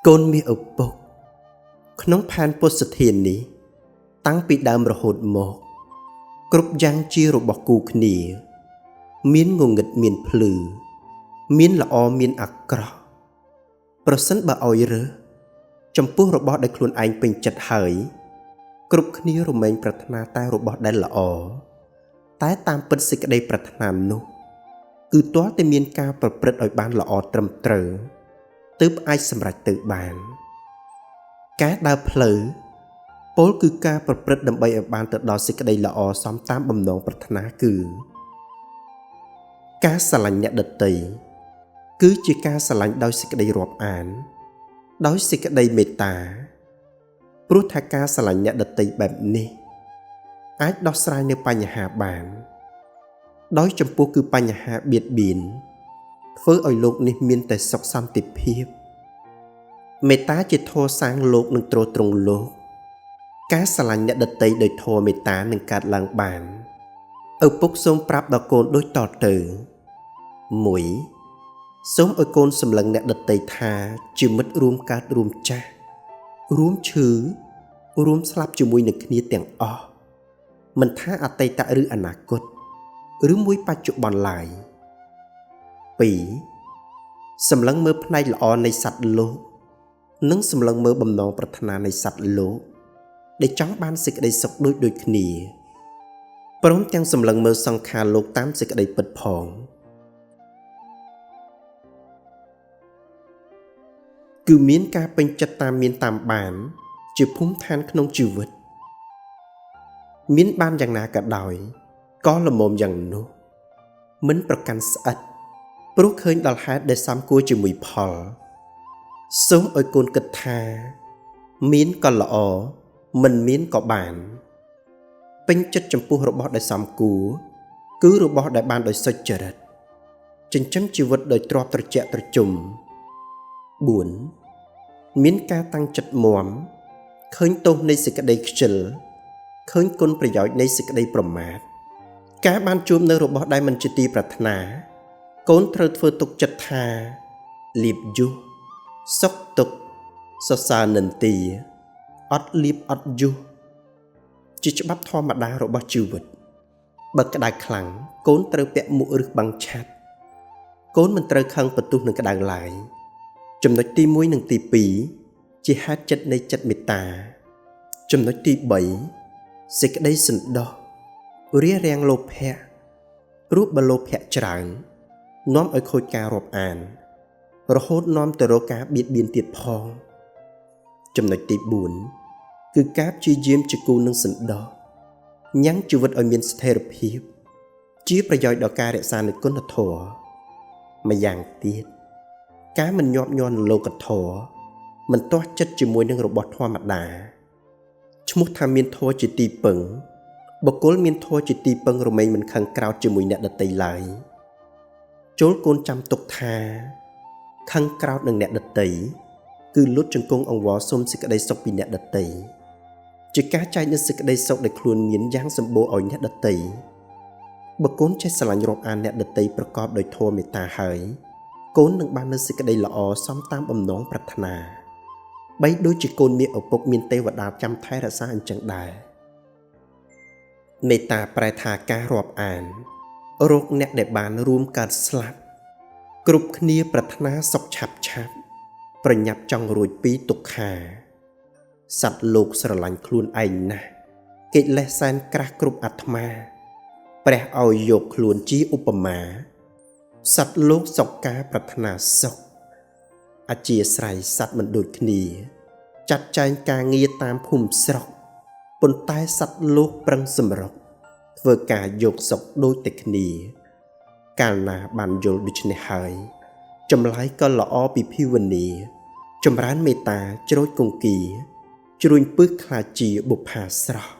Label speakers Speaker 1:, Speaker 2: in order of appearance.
Speaker 1: កូនមាសឪពុកក្នុងផែនពុទ្ធធាននេះតាំងពីដើមរហូតមកគ្រប់យ៉ាងជារបស់គូគ្នាមានងងឹតមានភ្លឺមានល្អមានអាក្រក់ប្រសិនបើឲ្យរើសចំពោះរបស់ដែលខ្លួនឯងពេញចិត្តហើយគ្រប់គ្នារមែងប្រាថ្នាតែរបស់ដែលល្អតែតាមពិតសេចក្តីប្រាថ្នានោះគឺទាល់តែមានការប្រព្រឹត្តឲ្យបានល្អត្រឹមត្រូវទើបអាចសម្រេចទៅបានការដើរផ្លូវពោលគឺការប្រព្រឹត្តដើម្បីឲ្យបានទៅដល់សេចក្តីល្អសមតាមបំណងប្រាថ្នាគឺការស្រឡាញ់អ្នកដទៃគឺជាការស្រឡាញ់ដោយសេចក្តីរាប់អានដោយសេចក្តីមេត្តាព្រោះថាការស្រឡាញ់អ្នកដទៃបែបនេះអាចដោះស្រាយនៅបញ្ហាបានដោយចំពោះគឺបញ្ហាបៀតបៀនធ្វើឲ្យលោកនេះមានតែសុខសន្តិភាពមេត្តាជាធម៌សាងលោកនិងទ្រទ្រង់លោកការស្រឡាញ់អ្នកដទៃដោយធម៌មេត្តានឹងកើតឡើងបានឪពុកសូមប្រាប់ដល់កូនដូចតទៅ1សូមឲ្យកូនសម្លឹងអ្នកដទៃថាជាមិត្តរួមកើតរួមចាស់រួមឈឺរួមស្លាប់ជាមួយនឹងគ្នាទាំងអស់មិនថាអតីតឬអនាគតឬមួយបច្ចុប្បន្នឡើយ2សម្លឹងមើលផ្នែកល្អនៃសត្វលោកនិងសម្លឹងមើលបំណងប្រាថ្នានៃសត្វលោកដែលចង់បានសេចក្តីសុខដូចគ្នាព្រមទាំងសម្លឹងមើលសង្ខារលោកតាមសេចក្តីពិតផងគឺមានការពេញចិត្តតាមមានតាមបានជាភូមិឋានក្នុងជីវិតមានបានយ៉ាងណាក៏ដោយក៏ល្មមយ៉ាងនោះមិនប្រកាន់ស្អិតព្រោះឃើញដល់ហេតុដែលសមគួរជាមួយផលសូមឲ្យកូនគិតថាមានក៏ល្អមិនមានក៏បានពេញចិត្តចំពោះរបស់ដែលសមគួរគឺរបស់ដែលបានដោយសុចរិតចិញ្ចឹមជីវិតដោយទ្រព្យត្រជាក់ត្រជុំ4មានការតាំងចិត្តមាំឃើញទោសនៃសេចក្តីខ្ជិលឃើញគុណប្រយោជន៍នៃសេចក្តីប្រមាទការបានជួបនៅរបស់ដែលមិនជាទីប្រាថ្នាកូនត្រូវធ្វើទុកចិត្តថាលៀបយុះសុខទុក្ខសរសើរនិន្ទាអត់លៀបអត់យុះជាច្បាប់ធម្មតារបស់ជីវិតបើក្តៅខ្លាំងកូនត្រូវពាក់មួកឬបាំងឆ័ត្រកូនមិនត្រូវខឹងបន្ទុះនឹងក្តៅឡើយចំណុចទី1និងទី2ជាហេតុចិត្តនៃចិត្តមេត្តាចំណុចទី3សេចក្តីសន្តោសរារាំងលោភៈព្រោះបើលោភៈច្រើននាំឲ្យខូចការរាប់អានរហូតនាំទៅរកការបៀតបៀនទៀតផងចំណុចទី4គឺការព្យាយាមជាគូនឹងសន្តោសញ៉ាំងជីវិតឲ្យមានស្ថិរភាពជាប្រយោជន៍ដល់ការរក្សានូវគុណធម៌ម្យ៉ាងទៀតការមិនញាប់ញ័រនឹងលោកធម៌មិនទាស់ចិត្តជាមួយនឹងរបស់ធម្មតាឈ្មោះថាមានធម៌ជាទីពឹងបុគ្គលមានធម៌ជាទីពឹងរមែងមិនខឹងក្រោធជាមួយអ្នកដទៃឡើយចូលកូនចាំទុកថាខឹងក្រោធនឹងអ្នកដទៃគឺលុតជង្គង់អង្វរសុំសេចក្តីសុខពីអ្នកដទៃជាការចែកនូវសេចក្តីសុខដែលខ្លួនមានយ៉ាងសម្បូរឲ្យអ្នកដទៃបើកូនចេះស្រឡាញ់រាប់អានអ្នកដទៃប្រកបដោយធម៌មេត្តាហើយកូននឹងបាននូវសេចក្តីល្អសមតាមបំណងប្រាថ្នាបីដូចជាកូនមានឪពុកមានទេវតាចាំថែរក្សាអញ្ចឹងដែរមេត្តាប្រែថាការរាប់អានរោគអ្នកដែលបានរួមកើតស្លាប់គ្រប់គ្នាប្រាថ្នាសុខឆាប់ឆាប់ប្រញាប់ចង់រួចពីទុក្ខាសត្វលោកស្រឡាញ់ខ្លួនឯងណាស់កិលេសសែនក្រាស់គ្រប់អាត្មាព្រះឲ្យយកខ្លួនជាឧបមាសត្វលោកសុខការប្រាថ្នាសុខអធិស្ឋានសត្វមិនដូចគ្នាចាត់ចែងការងារតាមភូមិស្រុកប៉ុន្តែសត្វលោកប្រឹងសម្រុកធ្វើការយកសុខដូចតែគ្នាកាលណាបានយល់ដូច្នេះហើយចម្លើយក៏ល្អពីភាវនាចម្រើនមេត្តាជ្រោចគង្គីជ្រួញពឹសខ្លាចជាបុប្ផាស្រស់